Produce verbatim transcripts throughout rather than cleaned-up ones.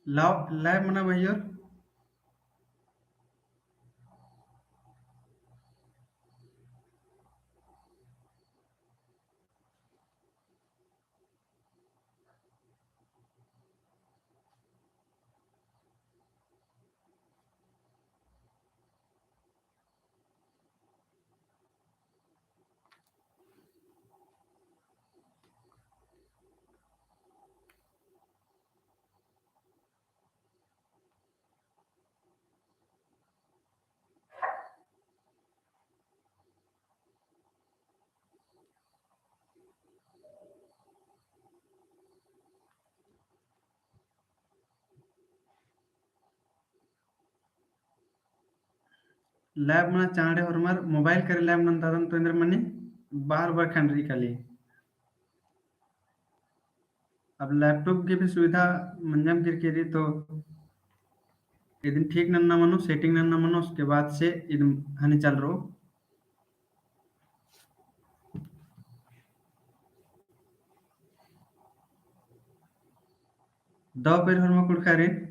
लाव-, live मना भैया। Live मना चाँड़े होरमर mobile करे live नंतादन तो एन्देर मनी बार बार खंडरी काली। अब laptop की भी सुविधा मंजम किरकिरी तो इदिन ठीक नन्ना मनो, setting नन्ना मनो, उसके बाद से इदिन हनी चलरो। दव पेरी होरमा कुँड़ुख़ारिन।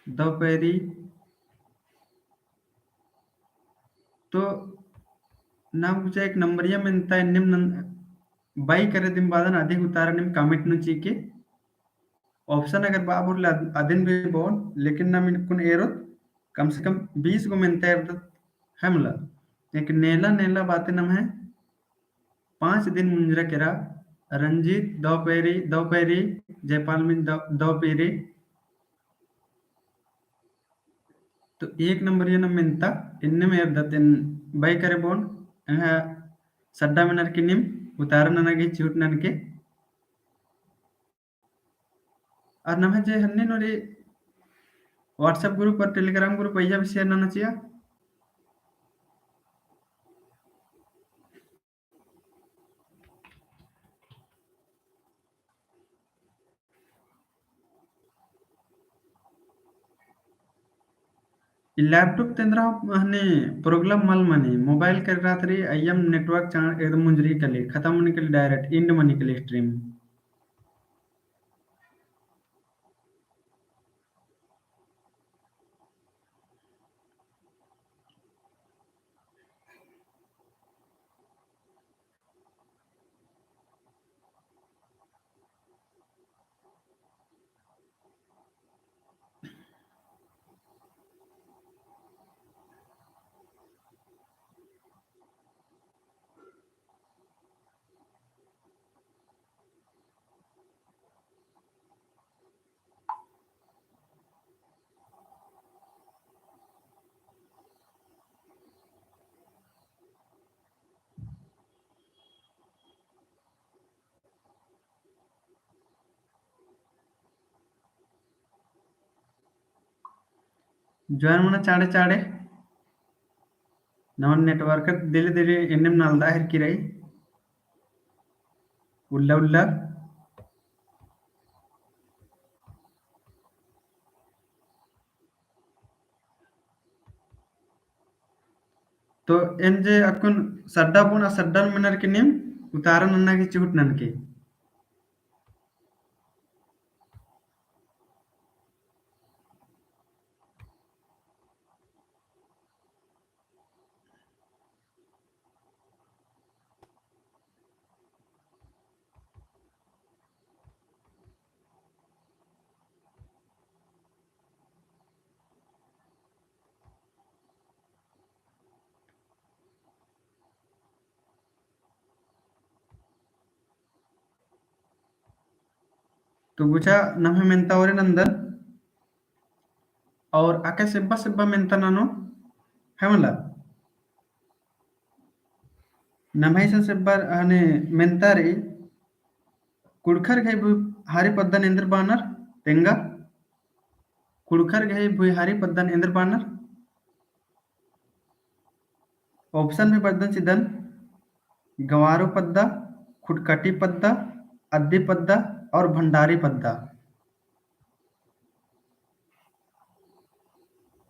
दव पेरी। तो नाम कुछ एक नंबरिया मेन्ता एन्नेम नन-, buy करे दिम बादन अधिक उतारा नीम comment नू चिके। Option अगर बा बोले अद-, अदिन भी बओन, लेकिन नाम इनकुन एरोत, कम से कम बीस गो मेन्ता एरदत है मला। एक नेला नेला बाते नम्है पाँच दिन मुंजरा केरा, रंजीत दव पेरी, दव पेरी, जयपाल मिन दव, दव पेरी। तो एक नंबरिया नम मेन्ता, एन्नेम एरदत एन buy करे बओन, एंग्है सड्डा मेनर की नीम उतारा नना गे चिहुट ननके। अर नम्है जे हन्नी नू रई WhatsApp group और Telegram group अइय्या भी share नना चिआ। ई laptop तेंदरा हने problem मल मनी, mobile करे रात रई, अइय्यम network चाँड़ एकदम मुंजरी कली, खतम मनी कली direct, end मनी कली stream। Join मना चाड़े चाड़े। नमन network दिले दिले एन्नेम नलदा हेरकी रई। उल्ला उल्ला। तो एन जे अक्कुन सड्डा बओन, आ सड्डा नू मेनर की नीम उतारा नन्ना की चिहुट ननके। तो गुचा नम्है मेन्ता ओरे नन्दन। और आके सेब्बा सेब्बा मेन्ता ननो है मला। नम्है इसन सेब्बा हने मेन्ता रई, कुँड़ुख़र गही भुई हारी पद्दन एन्देर बानर, तेंगा। कुँड़ुख़र गही भुई हारी पद्दन एन्देर बानर। Option भी बअदन चिदन, गँवारू पद्दा, खुटकटी पद्दा, अद्दी पद्दा और भंडारी पद्दा।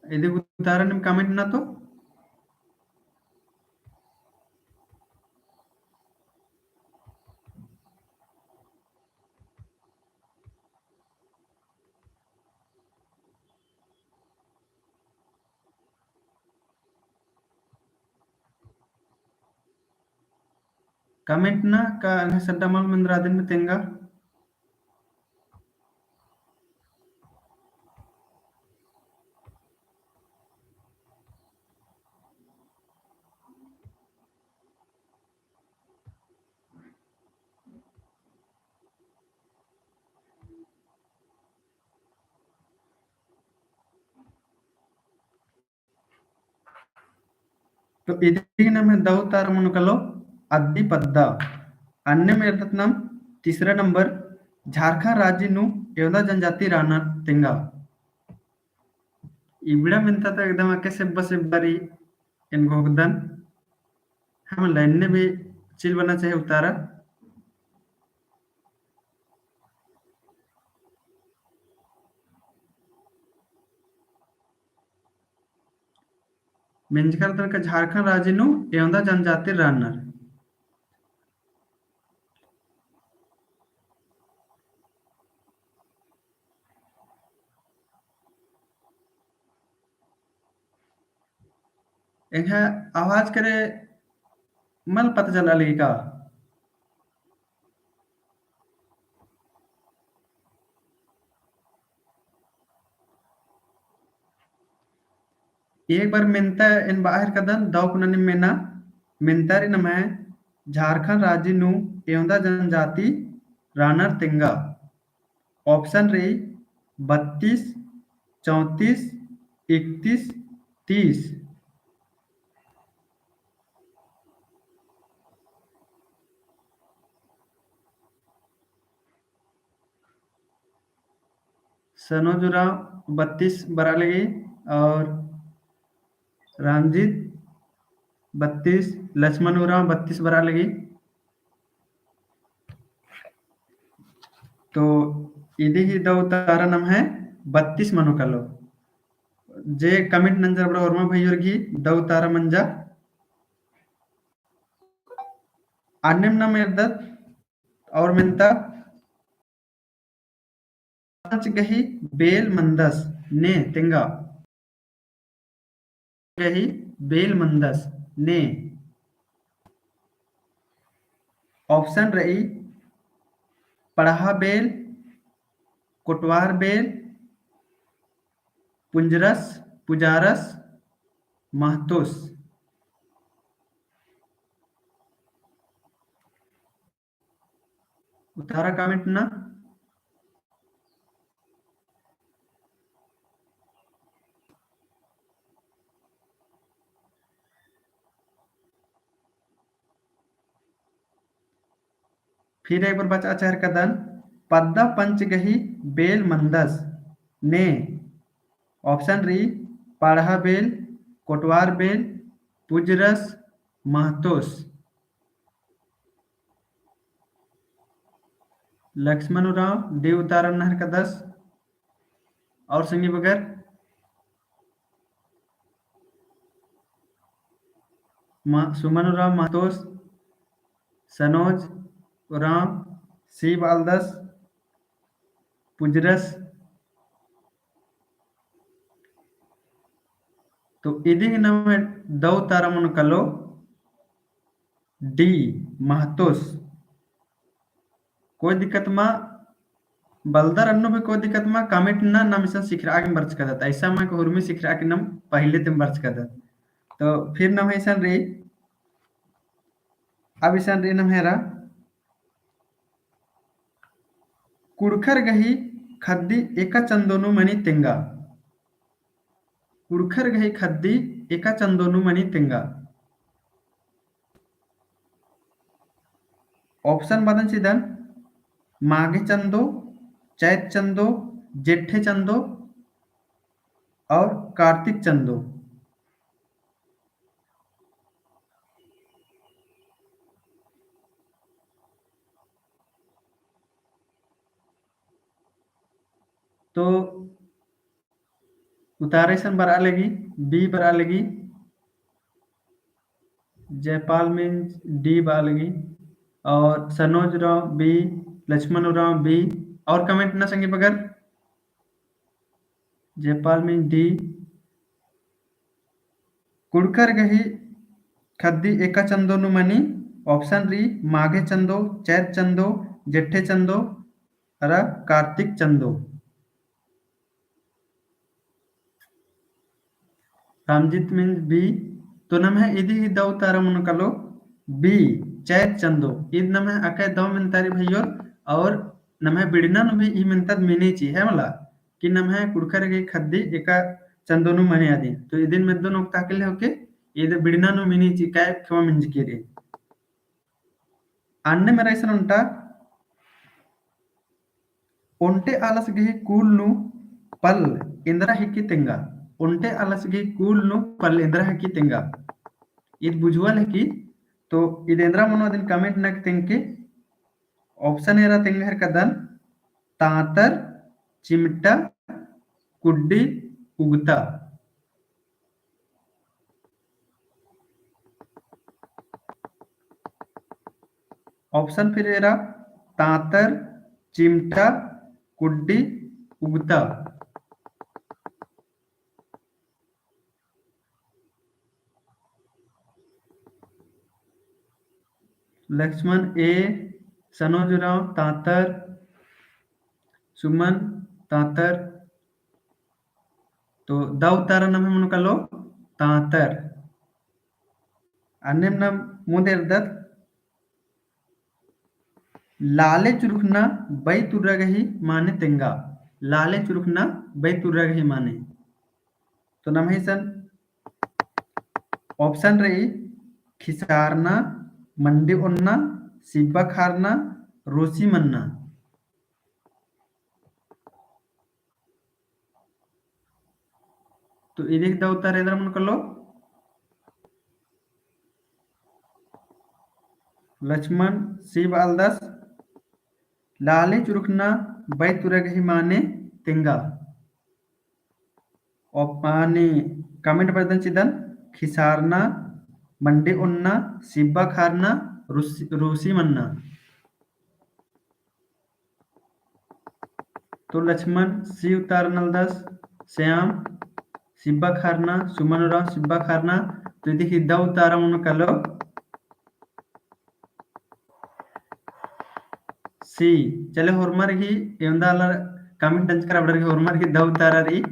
इदी उतारा नीम comment नना तो। Comment नना का एंग्है सड्डा मल मेंदरा दिम तेंगा। तो इदी नम्है दौ उतारा मनो कालो अद्दी पद्दा। अन्नेम एरदत नाम तीसरा नंबर, झारखंड राजी नू एवंदा जनजाति रअनर तेंगा। इबड़ा मेन्ता तो एकदम अक्के सेब्बा सेब्बा रई एन घोखदन। हाँ, मतलब एन्ने भी चिल बना चाहे उतारा। मेंजकर तनका झारखंड राजी नू एवंदा जनजाति रअनर। एंग्है आवाज करे मल पता चला लगी का? एक बार मेन्ता एन बआ हेलरकदन, दौ कुना नीम मेना, मेन्ता रई नम्है झारखंड राजी नू एवंदा जनजाति रअनर तेंगा। Option रई बत्तीस, चौंतीस, इकतीस, तीस। सनोज उराँव बत्तीस बरआ लगी और रामजीत बत्तीस, लक्ष्मण उराँव बत्तीस बरआ लगी। तो इदी ही दौ उतारा नम्है बत्तीस मनो कालो। जे comment नंजर अबड़ा ओर्मा भइयोर गही दौ उतारा मंजा। अन्नेम नाम एरदत और मेन्ता पाँच गही बेल मंदस ने तेंगा। गही बेल मंदस ने। Option रई पड़हा बेल, कोटवार बेल, पुंजरस, पुजारस, महतोस। उतारा comment नना। फिर एक बार बचआ चाहरकदन, पद्दा पंच गही बेल मंदस ने। Option रई पड़हा बेल, कोटवार बेल, पुंजरस, महतोस। लक्ष्मण उराँव D उतारा नना हेलरकदस। और संगी बगर म-, सुमन उराँव महतोस, सनोज उराँव C बआलदस, पुंजरस। तो इदी ही नम्है दौ उतारा मनो कालो D महतोस। कोई दिक्कत मा बलदर अन्नु भी कोई दिक्कत मा comment नना, नाम इसन सिखरआ के बरचकदत। ऐसा मा के हुरमी सिखरआ के नाम पहिले तिम बरचकदत। तो फिर नाम इसन रई, अब इसन रई नम्है रा कुँड़ुख़र गही खद्दी एका चंदो नू मनी तेंगा। कुँड़ुख़र गही खद्दी एका चंदो नू मनी तेंगा। Option बअदन चिदन, माघे चंदो, चैत चंदो, जेठे चंदो और कार्तिक चंदो। तो उतारा इसन बरआ लगी, B बरआ लगी। जयपाल मिंज D बरआ लगी। और सनोज उराँव B, लक्ष्मण उराँव B। और comment नना संगी बगर। जयपाल मिंज D। कुँड़ुख़र गही ख़द्दी एका चंदो नू मनी? Option रई, माघे चंदो, चैत चंदो, जेठे चंदो, अरा कार्तिक चंदो। रामजीत मिंज B। तो नम्है इदी ही दौ उतारा मनो कालो B, चैत चंदो। ईद नम्है अकय दौ मेन्ता रई भइयोर, और नम्है बिड़ना नू भी ई मेन्ता मिनी ची, है मला, कि नम्है कुँड़ुख़र गही ख़द्दी एका चंदो नू मनी अदी। तो इदिन मेद्दोन ओक्ता के ले होके, ईद बिड़ना नू मिनी ची, काय खेवा मिंजकी रई। अन्नेम एरा इसन ओन्टा, ओन्टे आलस गही कूल नू पल एन्दरा हिकी तेंगा। ओन्टे आलस गही कूल नू पल एन्दरा हिकी तेंगा। ईद बुझुआ लगी, तो ईद एन्दरा मनो अदिन comment नना की तेंगके। Option एरा तेंगा हेलरकदन, तांतर, चिमटा, कुड्डी, उगता। Option फिर एरा, तांतर, चिमटा, कुड्डी, उगता। लक्ष्मण A, सनोज उराँव तांतर, सुमन तांतर। तो दौ उतारा नम्है मनो कालो तांतर। अन्नेम नम मुन्द एरदत, लाले चुरुखना बई तुर्रा गही माने तेंगा। लाले चुरुखना बई तुर्रा गही माने। तो नम्है इसन option रई, खिसारना, मंडी ओन्ना, सिब्बा खारना, रूसी मन्ना। तो इदी ही दौ उतारा एन्दरा मनो कालो। लक्ष्मण C बआलदस, लाले चुरुखना बई तुर्रा गही माने तेंगा। ओप-, माने comment बअदन चिदन, खिसारना, मंडी ओन्ना, सिब्बा खारना, रूसी, रूसी मन्ना। तो लक्ष्मण C उतारा नलदस, श्याम सिब्बा खारना, सुमन उराँव सिब्बा खारना। तो इदी ही दौ उतारा मनो कालो C। चले होरमर ही एवंदा आलर comment नंजकर अबड़र ही होरमर ही दौ उतारा रई।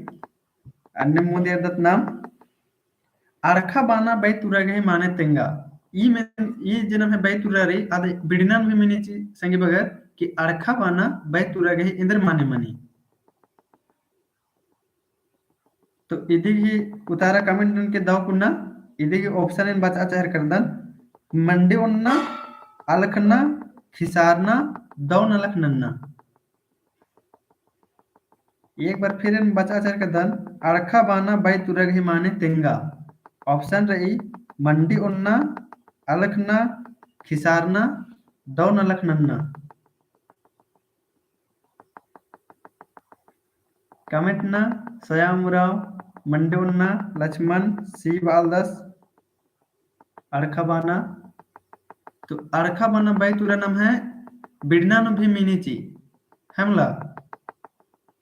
अन्नेम मुन्द एरदत नाम अड़खा बाना बई तुर्रा गही माने तेंगा। ई में, ई जे नम्है बई तुर्रा रई, आद बिड़ना नू भी मिनी ची संगी बगर कि अड़खा बाना बई तुर्रा गही एन्देर माने मनी। तो इदी ही उतारा comment ननके दौ कुन्ना, इदी ही option एन बचआ चहरकदन, मंडी ओन्ना, अलखना, खिसारना, दौ नलख नन्ना। एक बार फिर एन बचआ चहरकदन, अड़खा बाना बई तुर्रा गही माने तेंगा। Option रई, मंडी ओन्ना, अलखना, खिसारना, दौ नलख नन्ना। Comment नना, श्याम उराँव, मंडी ओन्ना, लक्ष्मण, C बआलदस, अड़खा बाना। तो अड़खा बाना बई तुर्रा नम्है बिड़ना नू भी मिनी ची, है मला,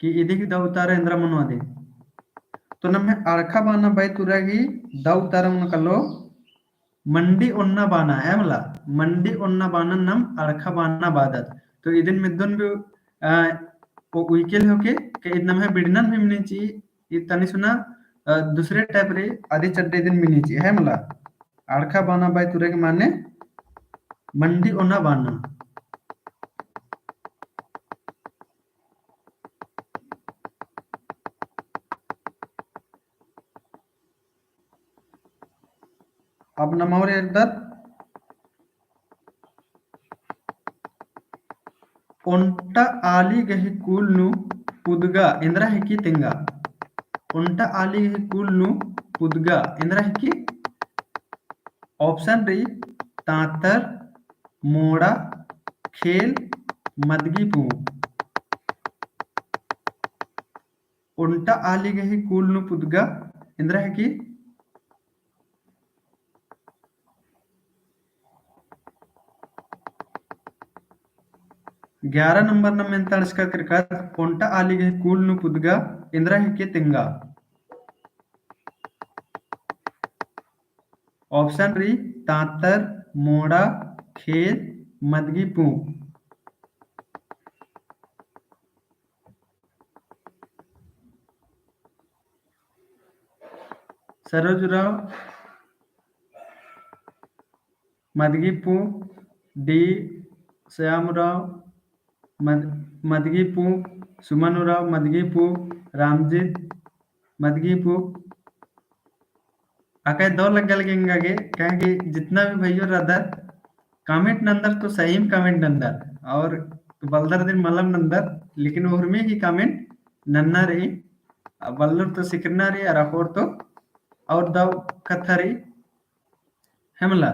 कि इदी ही दौ उतारा एन्दरा मनो अदी। तो नम्है अड़खा बाना बई तुर्रा गही दौ उतारा मनो कालो मंडी ओन्ना बाना, है मला, मंडी ओन्ना बाना नम अड़खा बाना बअदत। तो इदिन मेद्दोन भी, अ, ओ उइके ले होके, कि इद नम्है बिड़ना नू भी मिनी ची, इद तनी सुना, अ, दूसरे type रई, अदी चड्डे इदिन मिनी ची, है मला। अड़खा बाना बई तुर्रा गही माने मंडी ओन्ना बाना। अब नम और एरदत, ओन्टा आली गही कूल नू पुदगा एन्दरा हिकी तेंगा। ओन्टा आली गही कूल नू पुदगा एन्दरा हिकी। Option रई, तांतर, मोड़ा, खेल, मदगी पूँप। ओन्टा आली गही कुल नू पुदगा एन्दरा हिकी? ग्यारह नंबर नम मेन्ता अंड़सका केरकत, ओन्टा आली गही कुल नू पुदगा एन्दरा हिकी तेंगा? Option रई, तांतर, मोड़ा, खेल, मदगी पूंप। सरोज उराँव, मदगी पूंप, D, श्याम उराँव, मद-, मदगी पूंप, सुमन उराँव, मदगी पूंप, रामजीत, मदगी पूंप। अकय दव लग्गा लगी एंगा गे, काहे कि जितना भी भइयो रअदर, comment नन्दर तो सही में comment नन्दर, और बलदर दिम मलम नन्दर, लेकिन उर्मी ही comment नन्ना रई, बलदर तो सिखरना रई, अरा होर तो और दव कत्था रई, है मला।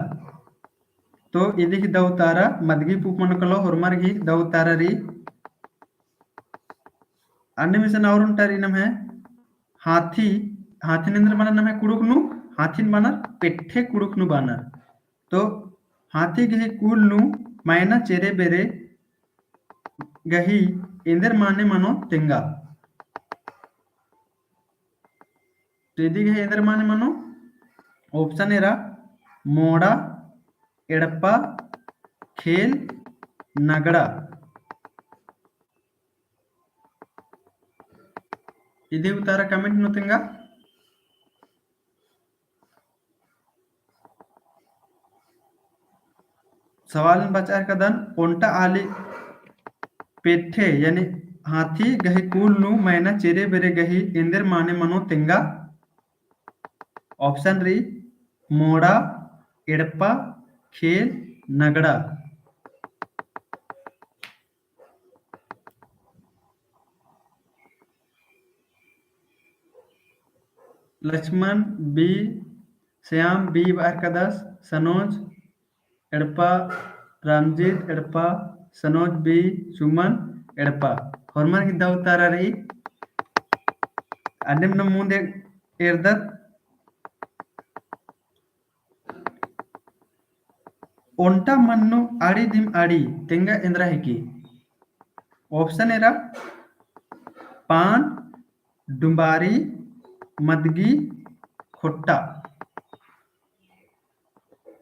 तो इदी ही दव उतारा मदगी पूंप मनो कालो, होरमर ही दव उतारा रई। अन्नेम इसन और ओन्टा रई नम्है हाथी, हाथीन एन्देर बअनर नम्है कुँड़ुख़ नू, हाथीन बअनर पेट्ठे कुँड़ुख़ नू बअनर। तो हाथी गही कुल नू मैना चेरे बेरे गही एन्देर माने मनो तेंगा। तो इदी गही एन्देर माने मनो, option एरा मोड़ा, एड़पा, खेल, नगड़ा। इदी उतारा comment नू तेंगा। सवाल बचार कदन, ओन्टा आली पेट्ठे यानी हाथी गही कुल नू मैना चेरे बेरे गही एन्देर माने मनो तेंगा? Option रई मोड़ा, एड़पा, खेल, नगड़ा। लक्ष्मण B, श्याम B बअर कदस, सनोज एड़पा, रामजीत एड़पा, सनोज B, सुमन एड़पा। होरमर ही दव उतारा रई। अन्नेम नम मुन्द एरदत। ओन्टा मन्नु आड़ी दिम आड़ी तेंगा एन्दरा हिकी? Option एरा पान, डुम्बारी, मदगी, खोट्टा।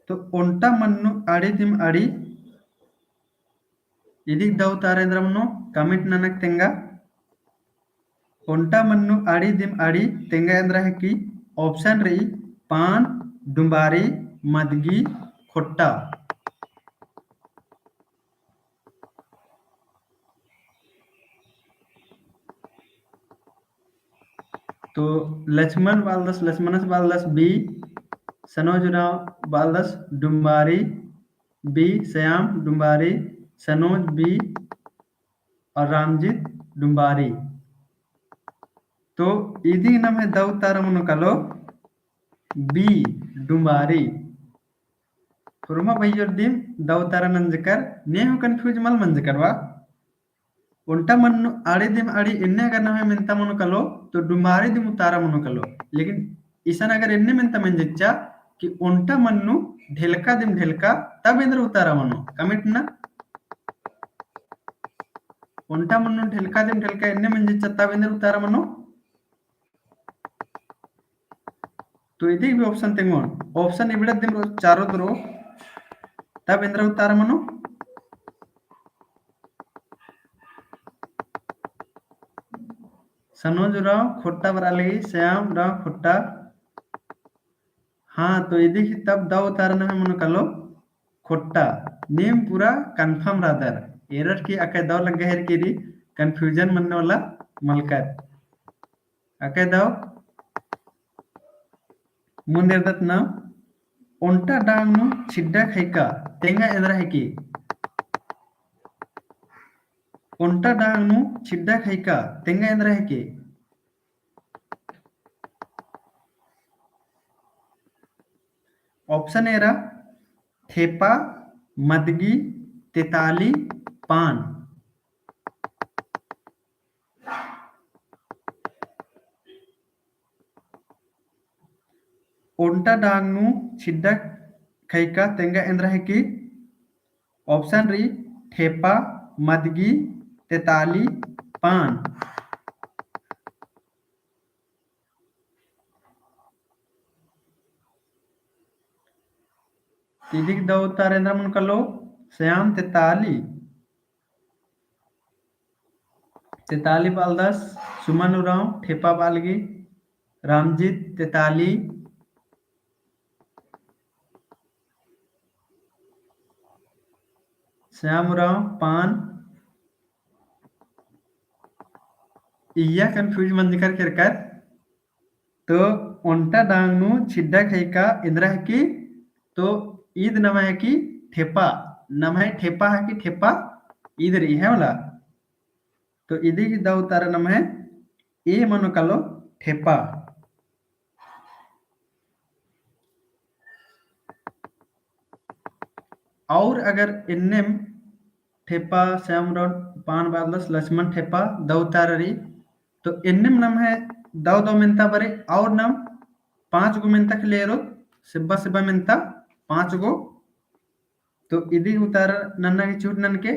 तो ओन्टा मन्नु आड़ी दिम आड़ी इदी दव उतारा एन्दरा मनो comment ननक तेंगा। ओन्टा मन्नु आड़ी दिम आड़ी तेंगा एन्दरा हिकी? Option रई पान, डुम्बारी, मदगी, खोट्टा। तो लक्ष्मण बालदस, लक्ष्मणस बालदस B, सनोज उराँव बालदस डुम्बारी, B श्याम डुम्बारी, सनोज B और रामजीत डुम्बारी। तो इदी नम्है दव उतारा मनो कालो B डुम्बारी। होरमा भैयोर दिम दव उतारा नंजकर, ने हूँ confuse मल मंजकर बा। ओन्टा मन्नु आड़ी दिम आड़ी एन्ने अगर नम्है मेन्ता मनो कालो, तो डुम्बारी दिम उतारा मनो कालो। लेकिन इसन अगर एन्ने मेन्ता मेंजच्चा कि ओन्टा मन्नु ढेलका दिम ढेलका, तब एन्देर उतारा मनो, comment ना। ओन्टा मन्नु ढेलका दिम ढेलका एन्ने मेंजच्चा, तब एन्देर उतारा मनो। तो इदी भी option तेंगोन, option इबड़ा दिम रो, चारो दरो, तब एन्दरा उतारा मनो। सनोज उराँव खोट्टा बरआ लगी, श्याम उराँव खोट्टा। हाँ, तो इदी ही तब दव उतारा नम्है मनो कालो खोट्टा। नीम पूरा confirm रअदर। एरर की अकय दव लग्गा हेर की रई, confusion मन्ने वाला मलकर। अकय दव मुन्द एरदत ना, ओन्टा डांग नू छिड्डा खइका तेंगा एन्दरा हिकी? ओन्टा डांग नू छिड्डा खइका तेंगा एन्दरा हिकी? Option एरा थेपा, मदगी, तेताली, पान। ओन्टा डांग नू छिड्डा खइका तेंगा एन्दरा हिकी? Option रई, ठेपा, मदगी, तेताली, पान। इदिक दौ उत्तर एन्दरा मनो कालो, श्याम तेताली। तेताली बालदस, सुमन उराँव ठेपा बालगी, रामजीत तेताली, श्याम उराँव पान। इय्या confuse मंजकर केरकर। तो ओन्टा डांग नू छिड्डा खइका एन्दरा हिकी? तो ईद नम्है हिकी ठेपा, नम्है ठेपा हिकी ठेपा ईद रई है वाला। तो इदिक दौ उत्तर नम्है A मनो कालो ठेपा। और अगर एन्नेम ठेपा, श्याम उराँव पान बालदस, लक्ष्मण ठेपा दौ उत्तर रई, तो एन्नेम नम्है दौ दौ मेन्ता बरई और नाम पाँच गो मेन्ता खली एरोत, सिब्बा सिब्बा मेन्ता पाँच गो। तो इदिक उत्तर नन्ना गे चिहुट ननके।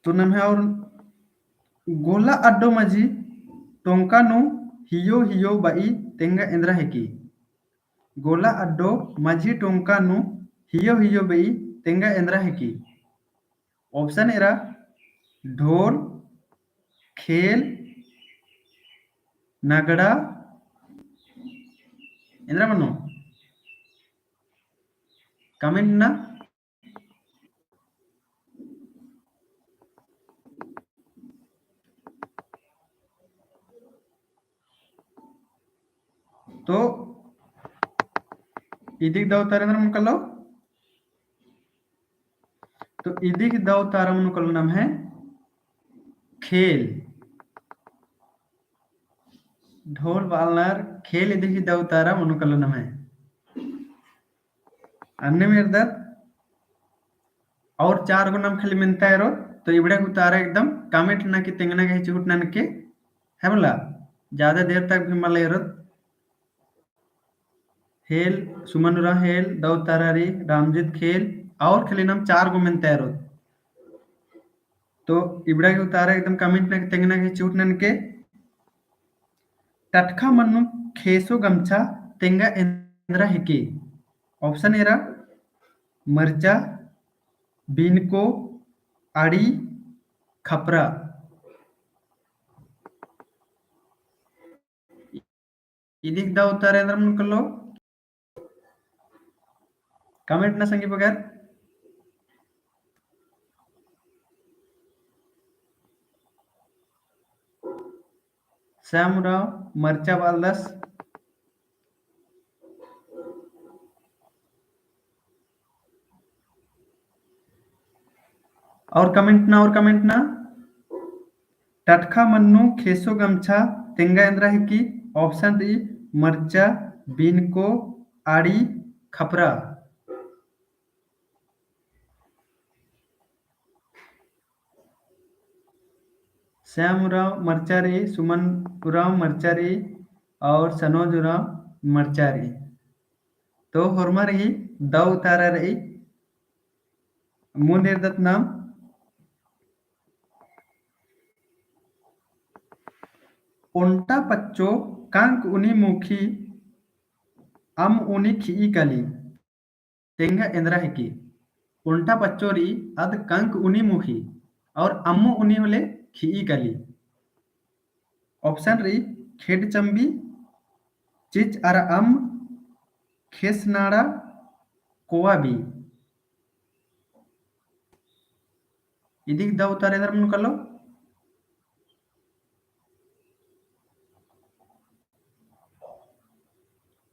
तो नम्है और गोला अड्डो मझी टोंका नू हियो हियो बई तेंगा एन्दरा हिकी? गोला अड्डो मझी टोंका नू हियो हियो बई तेंगा एन्दरा हिकी? Option एरा ढोल, खेल, नगड़ा, एन्दरा मनो? Comment ना। तो इदिक दौ उत्तर एन्दरा मनो कालो? तो इदिक दौ उत्तर मनो कालो नम्है खेल। ढोल बालनर खेल इदिक दौ उत्तर मनो कालो नम्है। अन्नेम एरदत और चार गो नाम खली मेन्ता एरोत, तो इबड़ा गे उत्तर एकदम comment ना की तेंगना गे चिहुट ननके है वाला। ज्यादा देर तक भी मला एरोत। हेल, सुमन उराँव हेल, दौ उत्तर रई, रामजीत खेल, और खली नाम चार गो मेन्ता एरोत। तो इबड़ा गे उत्तर एकदम comment ना की तेंगना गे चिहुट ननके। टटखा मन्नू खेसो गमछा तेंगा एन्दरा हिकी? Option एरा मरचा, बीनको, आड़ी, खपरा। इदिक दौ उत्तर एन्दरा मनो कालो? Comment ना संगी बगर। श्याम उराँव मरचा बालदस। और comment ना, और comment ना। टटखा मन्नू खेसो गमछा तेंगा एन्दरा हिकी? Option रई मरचा, बीनको, आड़ी, खपरा। श्याम उराँव मरचा रई, सुमन उराँव मरचा रई और सनोज उराँव मरचा रई। तो होरमा रई दौ उत्तर रई। मुन्द एरदत नाम। ओन्टा पच्चो कंक उनी मुखी अम्म उनी खिई कली तेंगा एन्दरा हिकी? ओन्टा पच्चो रई अद कंक उनी मुखी और अम्म उनी होले खिई कली। Option रई खेड चम्बी, चिच अरा अम्म, खेस नाड़ा, कोवा बी। इदिक दौ उत्तर एन्दरा मनो कालो?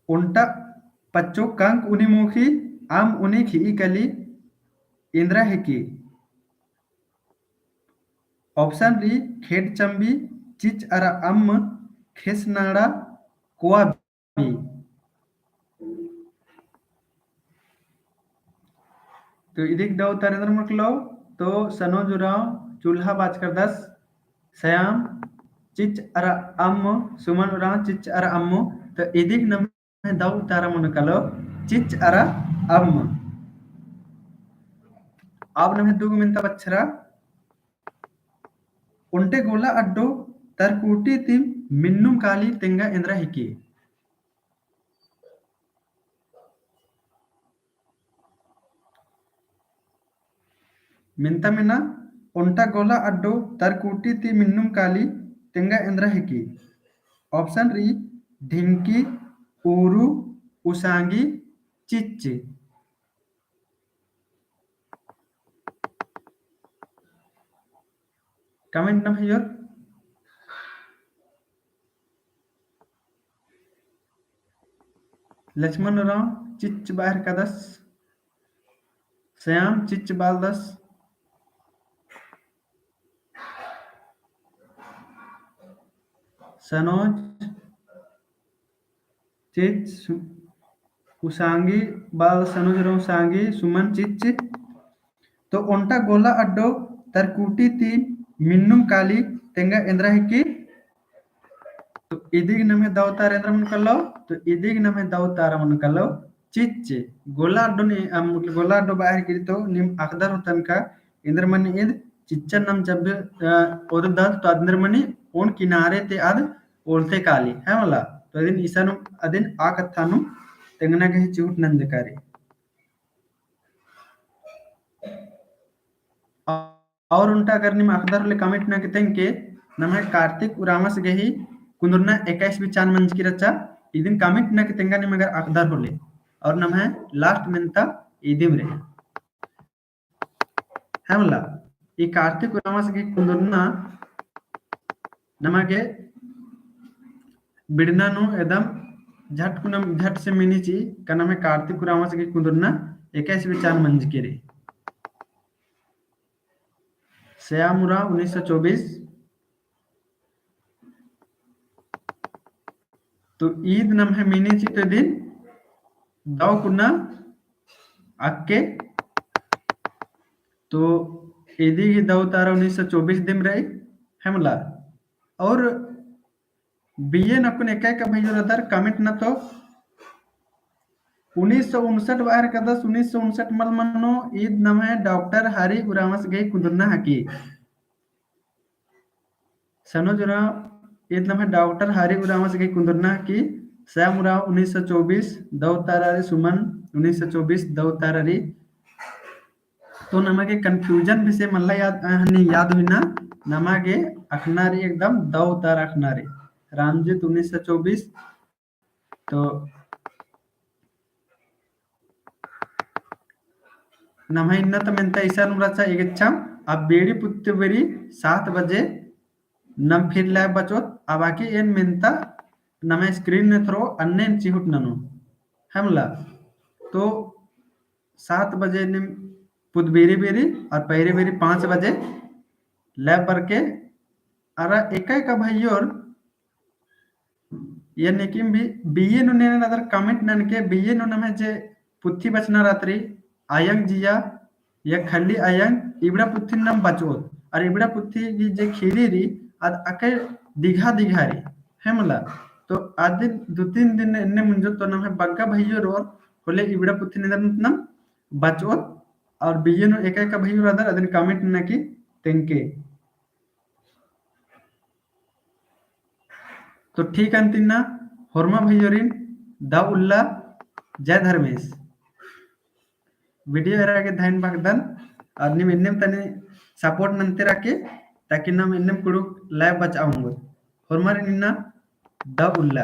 ओन्टा पच्चो कंक उनी मुखी अम्म उनी खिई कली एन्दरा हिकी? Option रई खेड चम्बी, चिच अरा अम्म, खेस नाड़ा, कोवा बी। तो इदिक दौ उत्तर एन्दरा मनो कालो? तो सनोज उराँव चूल्हा बाचकरदस, सयाम, चिच्च अरा अम्म, सुमन उराँव चिच्च अरा अम्म, तो इदिक नम्है दौ उतारा मनो कालो, चिच्च अरा अम्म। अब नम्है दुगो मेन्ता बछरा, ओन्टे गोला अड्डो तरकुटी ती मिन्नुम काली तेंगा एन्द्रा हिकी। मेन्ता मेना, ओन्टा गोला अड्डो तरकुटी ती मिन्नुम काली तेंगा एन्द्रा हिकी। Option रई, ढिंकी, ऊरू, उसांगी, चिच्च। Comment नम हियोर। लक्ष्मण उराँव चिच्च बाहर कादस। श्याम चिच्च बालदस। सनोज चिच्च, सु-, उसांगी बाल सनोज उराँव उसांगी, सुमन चिच्च। तो ओन्टा गोला अड्डो तरकुटी ती मिन्नुम काली तेंगा एन्द्रा हिकी। तो इदिग नम्है दौ उतारा एन्द्रा मनो कालो, तो इदिग नम्है दौ उतारा मनो कालो, चिच्च। गोला अड्डो नी, अ, मतलब गोला अड्डो बाहर हिकी तो नीम अख़दर होतन का, एन्द्र मनी ईद चिच्चन नम जब, अ, ओददत तो एन्द्र मनी ओन किनारे ती आद ओलते काली, है मला। तो अदिन इसानुम, अदिन आ कत्थानुम तेंगना गही चिहुट नंजकारी। और ओन्टा अगर नीम अख़दर होले comment नना की तेंगके, नम्है कार्तिक उराँवस गही कुन्दुरना इक्कीस भी चान मंजकी रहचा, इदिन comment नना की तेंगा नीम अगर अख़दर होले। और नम्है last मेन्ता इदिम रई। है मला, ई कार्तिक उराँवस गही कुन्दुरना नमा गे बिड़ना नू एकदम झट कुना झट से मिनी चिई का नम्है कार्तिक उराँवस गही कुन्दुरना इक्कीस भी चान मंजकी रई। श्याम उराँव उन्नीस सौ चौबीस। तो ईद नम्है मिनी चिई तो इदिन दौ कुना अक्के। तो इदिगी दौ उतारा उन्नीस सौ चौबीस दिम रई, है मला। और बीएन अक्कुन एका एका भइयो रअदर comment नना तो उन्नीस सौ उनसठ बाहर कादस, उन्नीस सौ उनसठ मल मनो, ईद नम्है डॉक्टर हरि उराँवस गही कुन्दुरना हिकी। सनोज उराँव, ईद नम्है डॉक्टर हरि उराँवस गही कुन्दुरना हिकी। श्याम उराँव उन्नीस सौ चौबीस दौ उतारा रई, सुमन उन्नीस सौ चौबीस दौ उतारा रई। तो नमा गे confusion बेसे मल्ला याद, अ, हनी याद हुई ना, नमा गे अख़ना रई एकदम दौ उतारा अख़ना रई। रामजीत उन्नीस सौ चौबीस, तो नम्है इन्ना तो मेन्ता इसानुम रहचा एगेच्छा, अब बेड़ी पुत्ती बेरी सात बजे नम फिर live बचोत, अब आके एन मेन्ता नम्है screen ने थ्रो अन्ने एन चिहुट ननोन, है मला। तो सात बजे नीम पुदबेरी बेरी और पैरे बेरी पाँच बजे live बरके अरा एका एका भइयोर या नेकिम भी बीए नू नेने रअदर comment ननके बीए नू नम्है जे पुथी बचना रअदरी, अयंग जिया या खल्ली अयंग, इबड़ा पुथी नम बचोत। अरा इबड़ा पुथी गही जे खीरी रई, अद अकय दिघा दिघा रई, है मला। तो अदिन दु तीन दिन एन्ने मुंजोत तो नम्है बग्गे भइयोर होले इबड़ा पुथी नू एन्देर नम बचोत। अरा बीए नू एका एका भइयोर रअदर अदिन comment ननकी तेंगके। तो ठीक अन्ती ना, होरमा भइयोरिन, दव उल्ला, जय धर्मेस। Video एरा गे धैन बअदन, अरा नीम एन्नेम तनी support नन्ते रअके, ताकि नाम एन्नेम कुँड़ुख़ live बचआ ओंगोत। होरमारिन इन्ना, दव उल्ला।